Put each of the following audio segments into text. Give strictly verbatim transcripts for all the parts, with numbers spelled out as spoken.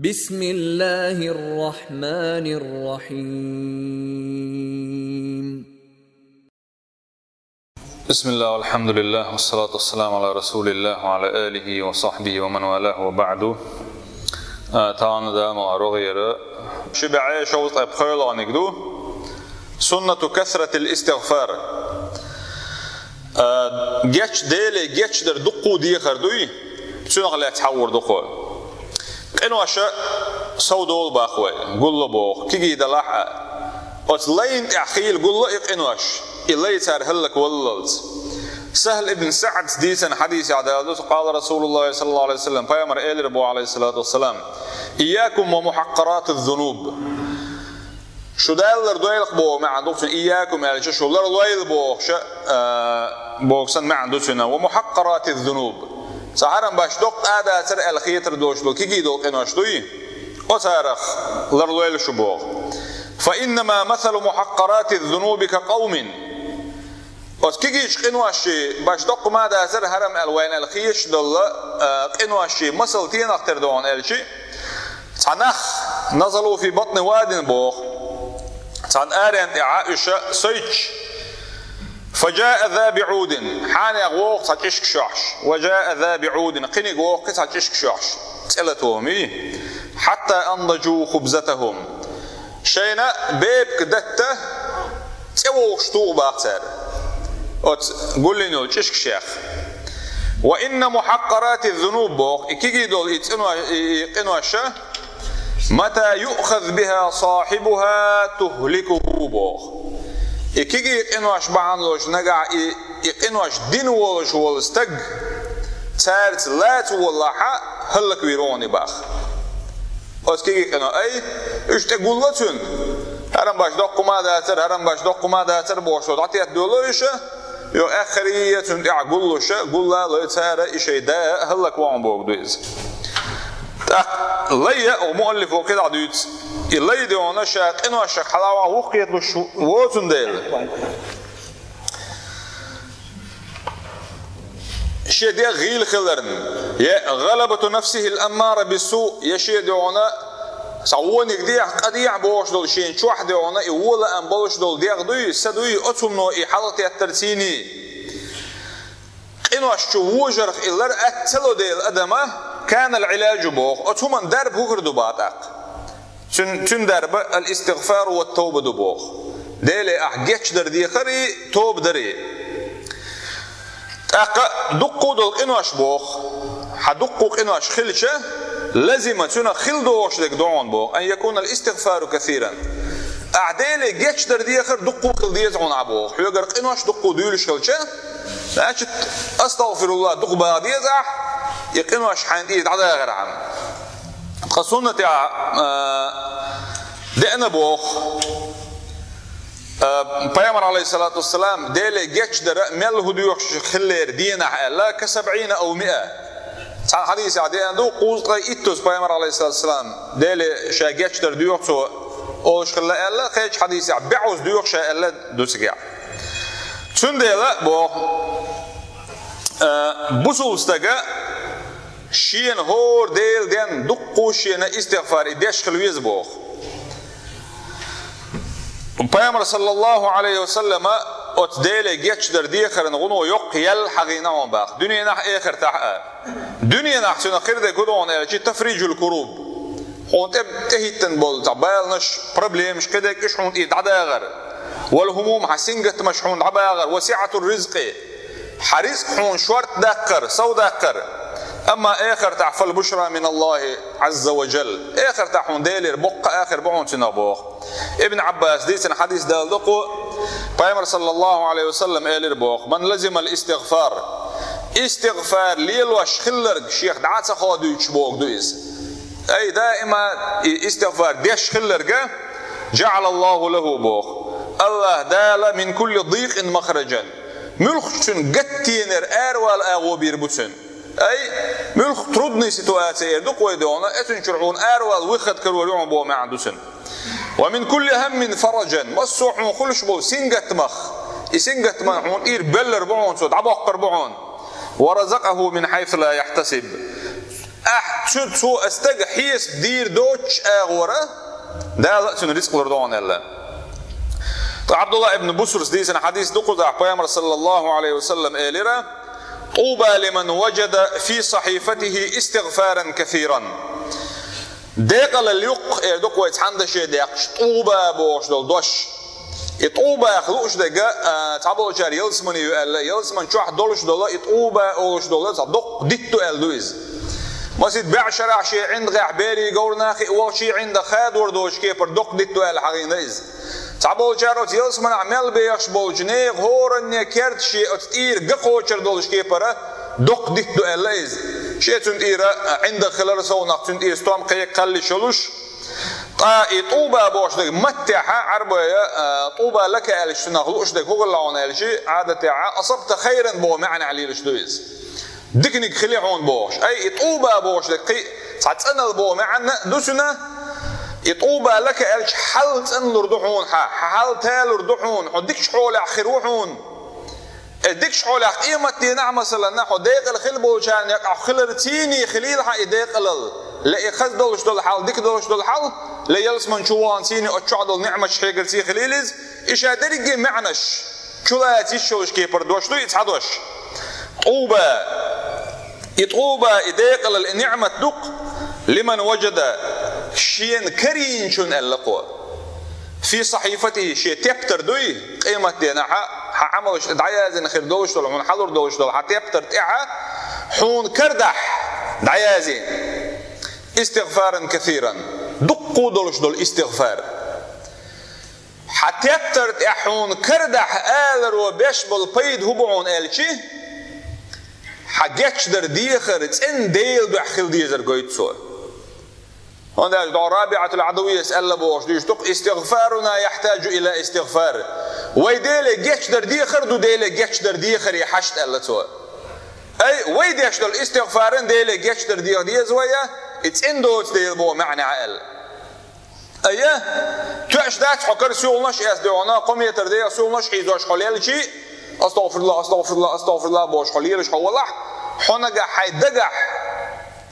بسم الله الرحمن الرحيم. بسم الله والحمد لله والصلاة والسلام على رسول الله وعلى آله وصحبه ومن والاه وبعد. А, тахан да ма рогӀера. Ши бӀе шовзткъе пхоьлгӀаниг ду. سنة كثرة الاستغفار. А, геч, Деле гечдар дуккху дехар дуй, цунах лаьцна хьагӀур ду кхо. Къиноша сов долу баккха вай, гулло боху, кигий далахь а. Оцу лайна тӀехь хийла гулло и къинош, и лай цара хӀаллакваллалц. Сахьл ибн СаӀдс дийцина хьадисехь далла ду, قال رسول الله صلى الله عليه وسلم, пайхамар элира боху, عليه الصلاة والسلام: إياكم ومحقرات الذنوب. Шу Далла лардойла боху маьӀна ду цуьнан, إياكم аьлча, шу ларлойла бохуша, а, боху санна маьӀна ду цуьнан, ومحقرات الذنوب. Цхьа хьарам баш доккха а дацара аьлла хетар долуш долу кигий долу къинош дуй, оцарах ларлойла шу боху. فإنما مثل محقرات الذنوب كقوم. Оцу кигийчу къиношший баш доккха ма дацара хьарам аьлла вайна аьлла хеташ долу, а, къиношший масал тенах тера ду хьуна аьлчи, цхьа нах, نزلوا في بطن واد боху. Цхьана аренна тӀехь уьш сойчу. فجاء ذا بعود, хьанех воху цхьа чӀишка шохьаш. وجاء ذا بعود, кхиниг воху кхин цхьа чӀишка шохьаш. ЦӀе латома ю. حتى أنضجوا خبزتهم. Шайна бепиг датта цӀе вовшах туху боху цара. Оцу гуллина йолу чӀишкашех. وإن محقرات الذنوب боху, и кигий долу и цӀино-, и, и къиноша, متى يؤخذ بها صاحبها تهلكه боху. И кигий къинош бахьана долуш нагахь и, и къинош дина волуш волу стаг цаьрца лаца волахь а, хӀаллаквийр ву хьуна и боху. Оцу кигий къино, ай, уьш тӀе гулло цуьнан. ХӀарам баш доккха ма дацара, хӀарам баш доккха ма дацара бохуш, дӀатетта долу уьш, йо, эххарийя цуьнан тӀехь гуллуша, гуллалой цара и шайн да а хӀаллакван боху ду иза. ТӀаккха лай а, оха муаллифо кхидӀа дуьйцу, и лай де хьуна ша къиношах хьалаван вухкхеталуш воцун дела. Шен дегӀ гӀийла хиларна, я غلبة نفسه الأمارة بالسوء, я шен де хьуна цхьа вониг дехьа, къа дехьа бохуш долу шен чохь де хьуна, и вон лаам болуш долу дегӀ дуй, са дуй, оцу хӀумано и хьалатеттар цийний. Къинош чу вожарх и лар атта ца ло дела адама, كان العلاج боху, оцу хӀуман дарба хӀу хир ду боху тӀаккха. Цуьн-, цуьн дарба الاستغفار والتوبة ду боху. Деле ахь гечдар дехари, тоба дари. ТӀаккха дуккху долу къинош боху. Хьан дуккху къинош хилча, لزم цуьнан хила догӀуш дерг ду хьуна боху. أن يكون الاستغفار كثيرا. Ахь Деле гечдар дехар дуккху хила деза хьуна а боху. Хьоьгара къинош дуккху дуьйлуш хилча, значит, أستغفر الله дукха баха деза ахь, и къинош хьайна тӀера дӀадахархьама. Тхан суннатехь, а, деана боху, а, пайхамар, عليه الصلاة والسلام, Деле гечдар мел хӀу доьхуш хиллера денахь аьлла, كسبعين أو مائة. Цхьана хьадисехь деана ду, кхузткъе иттаза пайхамар, عليه الصلاة والسلام, Деле ша гечдар доьху цо олуш хилла аьлла, кхечу хьадисехь бӀозза доьху ша аьлла ду цигахь. Цундела боху, а, бусулба стага шена хӀора Делан денна дуккху шена истигъфар и деш хила веза боху. Пайхамар, صلى الله عليه وسلم, оцу Деле гечдар дехаран гӀуно йоккха ял хьахийна хьуна боху, дуьненахь а, эхартахь а. Дуьненахь цуьнан хир дерг хӀу ду хьуна аьлча, تفريج الكروب. Хьуна тӀе, тӀехӀиттина болу цхьа баланаш, проблемаш, кхидерг уьш хьуна тӀера дӀадахар. والهموم, хьан сингаттамаш хьуна дӀабахар. وسعة الرزق. Хьан ризкъ хьуна шорта даккхар, сов даккхар. Амма эхартахь, فالبشرى من الله عز وجل. Эхартахь хьуна Делера боккха ахир бу хьуна цуьнах боху. Ибн Ӏаббаса дийцина хьадис далла ду кху, пайхамар, صلى الله عليه وسلم, элира боху: من لزم الاستغفار. Истигъфар лелош хилларг шех дӀа а ца ходуьйтуш боху ду иза. Ай, даима и истигъфар деш хилларга, جعل الله له боху. АллахӀ Дала من كل ضيق مخرجا. Муьлххачу цуьнан гаттенера аравала агӀо бийр бу цуьнан. Ай, муьлхха трудный ситуация эр ду кхой догӀна, эцун чуьра хьуна аравала выход карор ю хьуна боху маьӀна ду цуьнан. ومن كل هم فرجا. Массо а хьуна хуьлуш болу сингаттамах. И сингаттаман хьуна тӀера беллар бу хьуна цо, дӀабоккхар бу хьуна. ورزقه من حيث لا يحتسب. Ахь цу, цо а стага хьесап дийр доцучу агӀора Дала а цуьнан рицкъ лур ду хьуна аьлла. Ткъа Ӏабдулла ибн Бусрас дийцина хьадис ду кхузахь, Пайхамар саллаллаху Ӏалайхи ва саллам элира: «ТӀуба лиман ваджада фи сахьифатихи истигъфаран касиран». Декъалалла ю-кх, эр ду-кх вай цхьана даше дехкаш, тӀуба бохуш долу дош. И тӀубах лууш дерг, а, цхьаболчара ялсамане ю аьлла, ялсаман чохь долуш долу и тӀуба олуш долу цхьа доккха дитт ду аьлла ду иза. Масийтта бӀешарахь шен ӀиндагӀехь берийн говр нах а вахчий ӀиндагӀ хадор доцучу кепара доккха дитт ду аьлла хьахийна иза. Цхьаболчара оцу ялсаманахь мел бехаш болчу нехан хӀоранне керта шен оцу тӀера ган кхочур долуш кепара доккха дитт ду аьлла иза. Шен цуьнан тӀера, а, ӀиндагӀ хилар совнах цуьнан тӀера стом кхайкха кхаллиш йолуш, Ткъа и тӀуба бохуш дерг маттехь, Ӏарбойн, а, тӀуба лака аьлча, цунах лууш дерг хӀун хилла хьуна аьлча, Ӏадатехь, асабта хайран боху маьӀнехь лелаш ду иза. Диканиг хили хьуна бохуш. Ай, и тӀуба бохуш дерг кхин а цхьа цӀанал боху маьӀна а ду цуьнан. И тӀуба лака аьлча, хьал цӀанлур ду хьуна хьан, хьан хьал талур ду хьуна, хьо дикачу хьолехь хир ву хьуна. Э, дикачу хьолехь къематдийнахь, масалан, хьо декъала хила болчарна юкъахь хилар цийний хилийла хьан и декъалалла, ле и хаза долуш долу хьал, дика долуш долу хьал, ле ялсаман чу вахана цийний оцу чохь долу ниъматаш хьегарций хилийла иза, и ша дерриге маьӀнаш чулаца йиш йолуш кепара дош ду и цхьа дош. ТӀуба, и тӀуба, и декъалалла, и ниъмат ду-кх, лиман ваджада, шена карийначунна аьлла кхо. Фи сахьифатихи, шен тептар дуй, къематденахь хьан Ӏамалш тӀе дӀаязйина хир долуш долу, хьуна хьалур долуш долу хьан тептар тӀехь хьуна карадахь дӀаязйина. Истигъфаран касиран, дуккха долуш долу истигъфар. Хьан тептар тӀехь хьуна карадахь аларо беш болу пайда хӀун бу хьуна аьлчи, хьан гечдар дехар цӀена Делан дуьхьа хила дезар гойту цо. ХӀунда аьлча дӀо РабиӀатул Ӏадавияс аьлла бохуш дуьйш ду-кх: «Истигъфаруна яхьтаджу иля истигъфар». Вай Деле гечдар дехар ду, Деле гечдар дехаре хьашт аьлла цо. Ай, вай деш долу истигъфаран Деле гечдар деха деза вай, и цӀена доцу Дела боху маьӀна аьлла. Ай, тоьаш дац хьо кара суьлханаш эцна дуьхьал, кхо метр деха суьлханаш хьийзош хьо лелчи, астагъфируллах, астагъфируллах, астагъфируллах бохуш хьо лелаш хьо валахь, хьо нагахь хьайн дагахь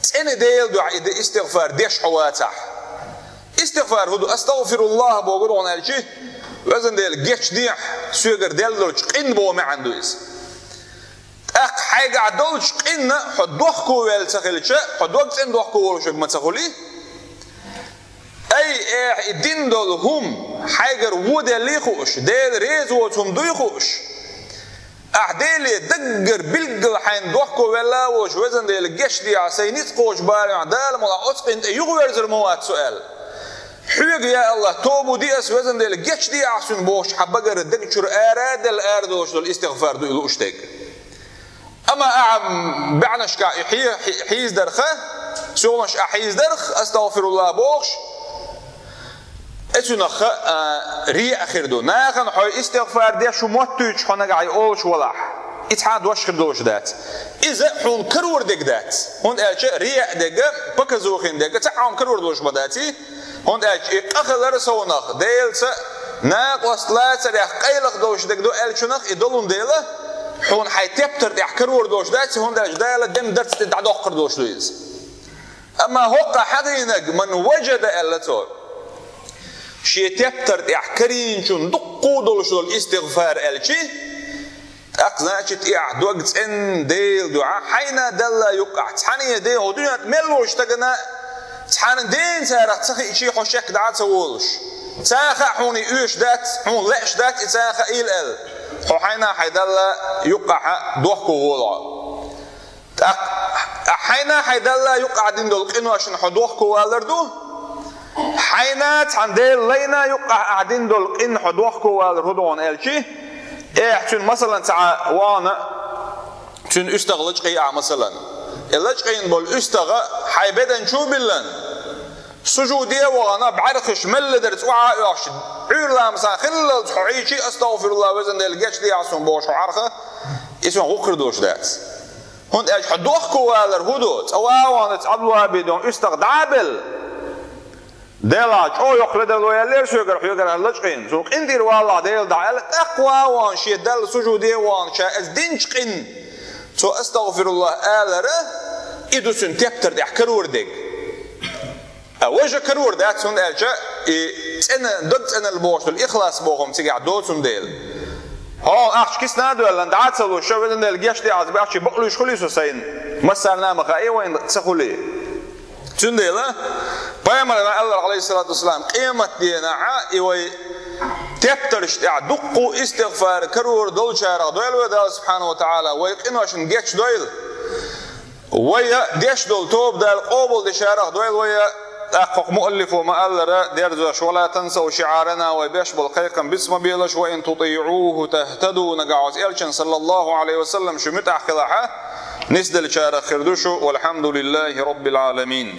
цӀена Делан дуьхьа и де истигъфар деш хьо вацахь. Истигъфар хӀун ду? Астагъфируллах боху ду хьуна аьлчи, везан Дела, гечдехьа соьгара деллачу къин боху маьӀна ду иза. ТӀаккха хьайгахь долчу къинна хьо дохко ваьлла ца хилча, хьо дог цӀена дохко волуш верг ма ца хуьлий? Ай, эхь, и дина долу хӀума хьайгара вон деллий хууш, Дела реза воцу хӀума дуй хууш, ахь Деле даггара билггал хьайна дохко велла а волуш, везан Дела, гечдехьа сайн ницкъ кхочу барамехь Дала мукъ лахь оцу къинна тӀе юхаверзар ма вац со аьлла. Хьоьга, я АллахӀ, тоба де ас, везан Дела, гечдехьа суна бохуш, хьан багара даг чуьра ара а делла, ара долуш долу истигъфар ду и лууш дерг. Амма ахьа баьӀнашкахь и хье-, хье-, хьийзадарха, суьлханаш ахьа хьийзадарх, астагъфируллах бохуш, эцунах, а, риа хир ду. Нахана хьо истигъфар деш ву моттуьйтуш хьо нагахь и олуш валахь, и цхьа а дош хир долуш дац. Иза хьуна карор дерг дац. ХӀунда аьлча риа дерг, показухин дерг, цхьа а хьуна карор долуш ма дац и. ХӀунда аьлча и къахилар совнах, Делаца накъост лацарех къайлаха долуш дерг ду аьллачунах и долун дела, хьуна хьайн тептар тӀехь карор долуш дац, хӀунда аьлча Дала дем дарц тӀе дӀадоккхур долуш ду иза. Амма хӀокху хьадийнаг, ман ваджада аьлла цо, шен тептар тӀехь карийначун дуккху долуш долу истигъфар аьлчи, тӀаккха, значит, и ахь дог цӀена Делан дуьхьа, хьайна далла юккъахь, цхьаьна ден хӀу дуьнен тӀе мел волчу стагана, цхьаьна ден царах ца хиъчий хьо шек дӀа а ца волуш. Ца хаьа хьуна и оьшуш дац, хьуна лаьаш дац и ца хаийла аьлла. Хьо хьайна хьайн далла юккъахьа дохко волу хьо. ТӀаккха хьайна хьайн далла юккъахь дина долу къиношна хьо дохко валар ду, хьайна цхьана Делан лайна юккъахь ахь дина долу къинна хьо дохко валар хӀу ду хьуна аьлчи, эхь, цуьнан масалан цхьа вахана, цуьнан уьстагӀ лачкъий ахь масалан. И лачкъийна болу уьстагӀа хьайн бедан чу а биллан, сужуде а вахана, бӀаьрхиш мелла дара цӀохьа а оьхуш, Ӏуьйра ламасан хиллалц хьо Ӏийчи, астагъфируллах, везан Дела, гечдехьа суна бохуш хьо Ӏарха, и суна гӀуккхур долуш дац. ХӀунда аьлча хьо дохко валар хӀу ду, цкъа ван а вахана, цкъа Ӏабдулвахьабе дон уьстагӀ дӀа а белла. Делахь, чӀогӀа йоккха ледарло яьллера соьгара, хьоьгара хӀара лачкъийна. Цо къинтӀера валахь Дела дахьа аьлла, тӀаккха ван а вахана, шен Далла сужуде а вахана, ша иза динчу къинна, цо астагъфируллах алара, И ду цуьнан тептар тӀехь карор дерг. А вай жа карор дац, хӀунда аьлча и цӀена, дог цӀеналла бохуш долу ихлас бохург цигахь доцун дела. Хьо ахча кисана а доьллина, дӀа а ца луш, ша везан Дела гечде ахча баьхчи бакълуьйш хуьлий со сайна? Массарна а ма хаьа вайна ца хуьлий. Цундела пайхамара аьллера, алейхиссалату вассалам, къемат денахь и вай тептарш тӀехь дуккха а истигъфар карор долчарах дойла вай Дала субхьанаху ва таӀала, вай къиношна гечдойла. Вай деш долу тоба Дала къобалдешарах дойла вай. ТӀаккха хӀокху муаллифо ма-аллара дерзош: «Ва ла тансав шиъарана», вай беш болу кхайкхам биц ма белаш, «Ва ин тутиъуху тахтаду», нагахь оцу элчан, саллаллаху алейхи ва саллам, шу муьтӀахь хилахь, нисделлачарах хир ду шу. Валхьамдулиллахи роббил Ӏаламин.